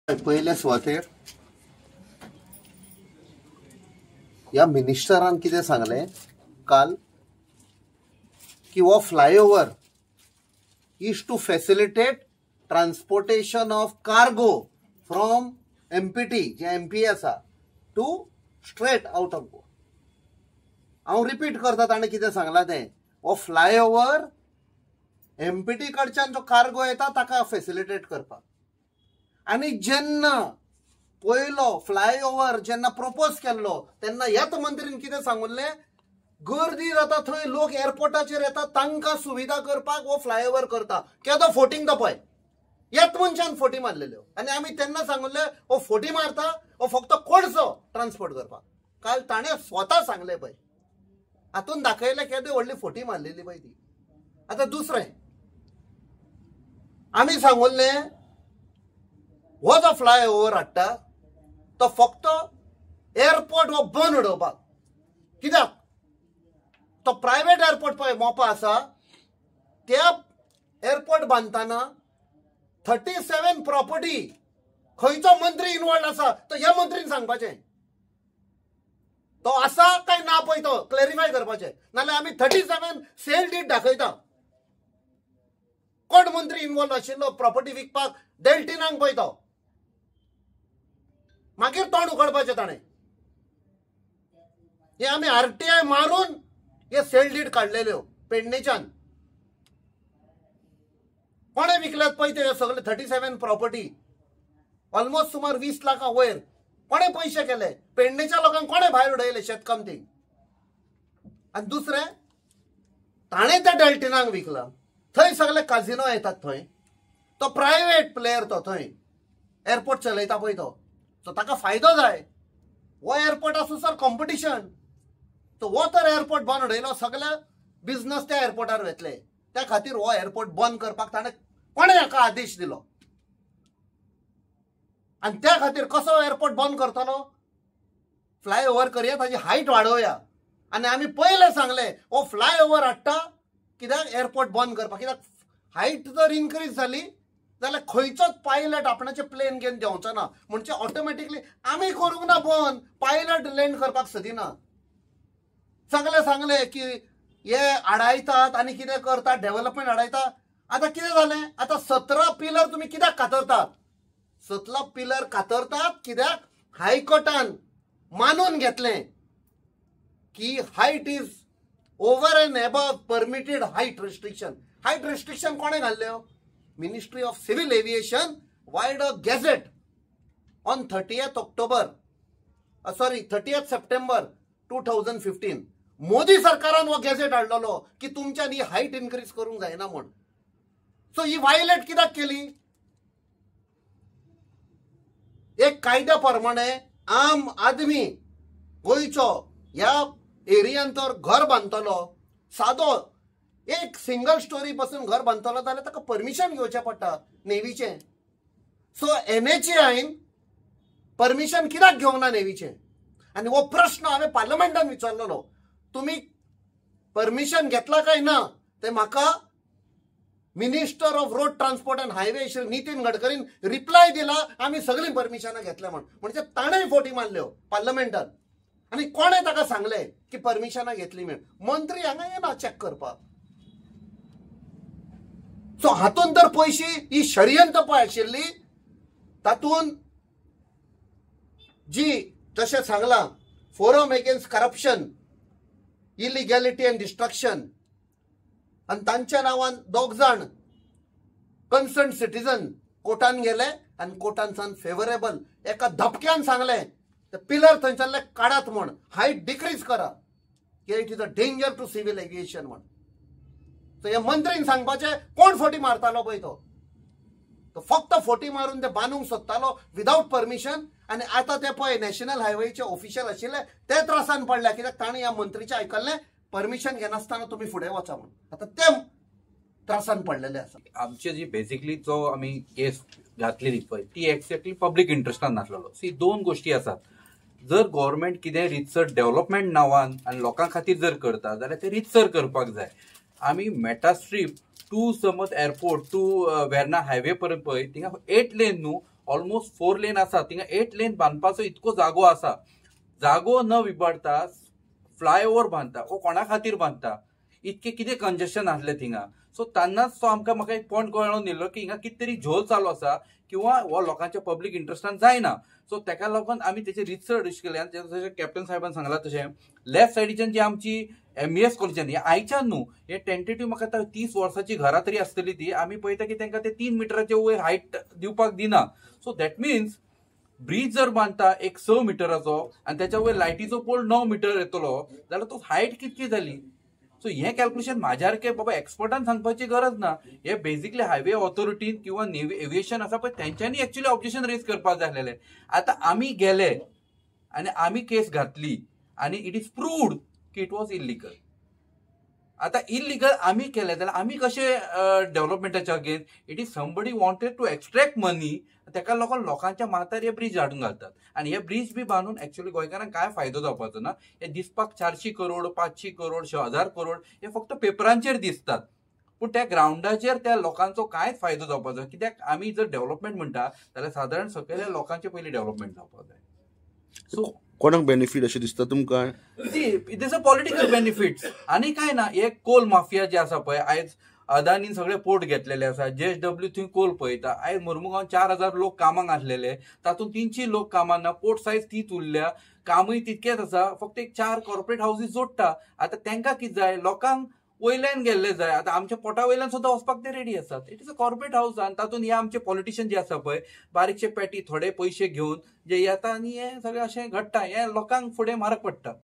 पयले सुवातेर ह्या मिनिस्टरान कितें सांगलें काल की हो flyover is to facilitate transportation of cargo from MPT J MP आसा to straight out of Goa. हांव रिपीट करता ताणें कितें सांगलां तें. हो फ्लायओवर एमपीटी कडच्यान जो कार्गो येता ताका फेसिलिटेट करपाक. आनी जेन्ना पयलो फ्लायओवर जेन्ना प्रपोज केल्लो तेन्ना ह्याच मंत्रीन कितें सांगुल्लें, गर्दी जाता थंय, लोक एअरपोर्टाचेर येता, तांकां सुविधा करपाक हो फ्लायओवर करता. केदो फोटींग तो पळय, ह्याच मनशान फोटी मारलेल्यो. आनी आमी तेन्ना सांगुल्लें हो फोटी मारता, हो फक्त कोळसो ट्रान्सपोर्ट करपाक. काल ताणें स्वता सांगलें पळय, हातून दाखयलें केदी व्हडली फोटी मारलेली पळय ती. आतां दुसरें आमी सांगुल्लें हो जो फ्लायओवर हाडटा तो फक्त एअरपोर्ट हो बंद उडोवपाक. कित्याक तो प्रायवेट एअरपोर्ट पळय मोपा आसा, त्या एअरपोर्ट बांदतना 37 प्रॉपर्टी खंयचो मंत्री इनवॉल्ड आसा तो ह्या मंत्रीन सांगपाचें, तो आसा काय ना पळय तो क्लॅरिफाय करपाचें. नाल्यार आमी 37 सेल डीड दाखयता. कोण मंत्री इनवॉल्व आशिल्लो प्रॉपर्टी विकपाक डेल्टिनांक पळय तो, मागीर तोंड उगडपाचें ताणें. हे आमी आरटीआय मारून हे सेल डीड काडलेल्यो पेडणेच्यान. कोणें विकल्यात पळय ते सगळे 37 प्रॉपर्टी ऑलमोस्ट सुमार 20 लाखां वयर कोणें पयशे केले, पेडणेच्या लोकांक कोणें भायर उडयले शेतकामतींक. आनी दुसरें ताणें त्या डेल्टिनांक विकलां, थंय सगळे काजिनो येतात, थंय तो प्रायवेट प्लेयर तो थंय एअरपोर्ट चलयता पळय तो, सो ताका फायदो जाय. हो एअरपोर्ट आसूं सर कॉम्पिटिशन, सो हो तर एअरपोर्ट बंद उडयलो, सगळे बिजनस त्या एअरपोर्टार वेतले. त्या खातीर हो एअरपोर्ट बंद करपाक ताणें कोणें हाका आदेश दिलो. आनी त्या खातीर कसो एअरपोर्ट बंद करतलो, फ्लायओवर करया, ताजी हायट वाडोवया. आनी आमी पयलें सांगलें हो फ्लायओवर हाडटा कित्याक एअरपोर्ट बंद करपाक. कित्याक हायट जर इनक्रीज जाली जाल्यार खंयचोच पायलट आपणाचे प्लेन घेवन देंवचो ना, म्हणजे ऑटोमॅटिकली आमी करूंक ना बंद, पायलट लँड करपाक सदिना. सगळे सांगले की हे आडायतात आनी कितें करतात, डेव्हलपमेंट आडायता. आतां कितें जालें, आतां 17 पिलर तुमी कित्याक कातरतात, 17 पिलर कातरतात कित्याक हायकोर्टान मानून घेतलें की height is over and above permitted height restriction. Height restriction कोणें घाल्ल्यो? Ministry of civil aviation vide a gazette on 30 September 2015. Modi सरकारान हो गॅझेट हाडलेलो की तुमच्यान ही हायट इनक्रीज करूंक जायना म्हूण. सो ही वायलेट कित्याक केली? एक कायद्या प्रमाणे आम आदमी गोंयचो ह्या एरियान तर घर बांदतलो, सादो एक सिंगल स्टोरी पासून घर बांदतलो जाल्यार ताका परमिशन घेवचें पडटा नेवीचें. सो एनएचएआयन परमिशन कित्याक घेवंक ना नेवीचें? आनी हो प्रश्न हांवें पार्लमेंटान विचारलेलो, तुमी परमिशन घेतला काय ना तें म्हाका minister of road transport and highway Shri Nitin गडकरीन reply दिला, आमी सगळीं परमिशनां घेतल्या म्हण. म्हणजे ताणें फोटी मारल्यो पार्लमेंटान. आनी कोणें ताका सांगलें की परमिशनां घेतली म्हण? मंत्री हांगा येना चॅक करपाक. सो हातून तर पयशी ही षडयंत्र पळय आशिल्ली, तातूंत जी जशें सांगलां forum against corruption, illegality and destruction, आनी तांच्या नांवान 2 जाण कन्सर्न सिटीजन कोर्टान गेले आनी कोर्टान सान फेवरेबल एका धपक्यान सांगलें ते पिलर थंयसरले काडात म्हण, हायट डिक्रीज करा, it is a danger to civil aviation म्हण. सो हे मंत्रीन सांगपाचें कोण फोटी मारतालो पळय तो, तो फक्त फोटी मारून ते बांदूंक सोदतालो विदावट परमिशन. आनी आतां ते पळय नॅशनल हायवेचे ऑफिशियल आशिल्ले ते त्रासान पडल्या, कित्याक ताणें ह्या मंत्रीचें आयकल्लें परमिशन घेनासतना तुमी फुडें वचा म्हूण. आतां ते त्रासान पडलेले आसा. आमचे जी बेसिकली जो आमी केस घातलेली पळय ती एक्झॅक्टली पब्लीक इंट्रस्टान नासलेलो. सी दोन गोष्टी आसात, जर गव्हर्मेंट कितें रितसर डेव्हलपमेंट नांवान आनी लोकां खातीर जर करता जाल्यार ते रितसर करपाक जाय. आमी मेटास्ट्रीप टू समज एअरपोर्ट टू वेर्ना हायवे पर्यंत पळय थिंगा 8 लेन न्हू ऑलमोस्ट 4 लेन आसा, थिंगा 8 लेन बांदपाचो इतको जागो आसा. जागो न विबाडता फ्लायओवर बांदता, हो कोणा खातीर बांदता, इतके कितें कंजेशन आसलें थिंगा. सो तेन्नाच तो आमकां म्हाका एक पॉयंट कळोन येयलो की हिंगा कितें तरी झोल चालू आसा किंवा हो लोकांच्या पब्लीक इंट्रस्टान जायना. सो तेका लागून आमी तेचे रिसर्च केले आनी जशें कॅप्टन साहेबान सांगलां तशें लेफ्ट सायडीच्यान जी आमची MES कॉलेजान, हे आयच्यान न्हू, हे टेंटेटीव म्हाका आतां 30 वर्सांची घरां तरी आसतली ती, आमी पळयता की तांकां ते 3 मिटराचे वयर हायट दिवपाक दिना. सो that means bridge जर बांदता एक 6 मिटराचो आनी त्याच्या वयर लायटीचो पोल 9 मिटर येतलो जाल्यार तो हायट कितकी जाली. सो हें कॅल्क्युलेशन म्हाज्या सारके बाबा एक्सपर्टान सांगपाची गरज ना. हे बेजिकली हायवे ऑथॉरिटीन किंवा एव्हिएशन आसा पळय तेंच्यांनी एक्चुअली ऑब्जेक्शन रेज करपाक जाय आसलेलें. आतां आमी गेले आनी आमी केस घातली आनी it is proved की it was illegal. आतां इल्लिगल आमी केलें जाल्यार आमी कशें डेव्हलपमेंटाच्या against, it is somebody wanted to extract money, तेका लागून लोकांच्या माथ्यार हे ब्रीज हाडून घालतात. आनी हे ब्रीज बी बांदून एक्चुअली गोंयकारांक कांय फायदो जावपाचो ना. हे दिसपाक 400 करोड, 500 करोड, 1000 करोड हे फक्त पेपरांचेर दिसतात, पूण त्या ग्रावंडाचेर त्या लोकांचो कांयच फायदो जावपाचो. कित्याक आमी जर डेव्हलपमेंट म्हणटा जाल्यार सादारण सकयल्या लोकांचे पयलीं डेव्हलपमेंट जावपाक जाय. सो कोणाक बेनिफीट अशें दिसता तुमकां? It is a political benefits आनी काय ना. हे कोल माफिया जे आसा पळय, आयज अदानीन सगळे पोर्ट घेतलेले आसा, JSW थंय कोल पळयता. आयज मोरमुगांव 4000 लोक कामाक आसलेले, तातूंत 300 लोक कामाक ना, पोर्ट सायज तीच उरल्या, कामूय तितकेच आसा, फक्त एक 4 कॉर्पोरेट हावजीस जोडटा. आतां तांकां कितें जाय, लोकांक वयल्यान गेल्ले जाय. आतां आमच्या पोटा वयल्यान सुद्दां वचपाक ते रेडी आसात. It is a corporate house. आनी तातूंत हे आमचे पॉलिटिशियन जे आसा पळय, बारीकशे पेटी थोडे पयशे घेवन जे येता आनी हे सगळें अशें घडटा, हे लोकांक फुडें म्हारग पडटा.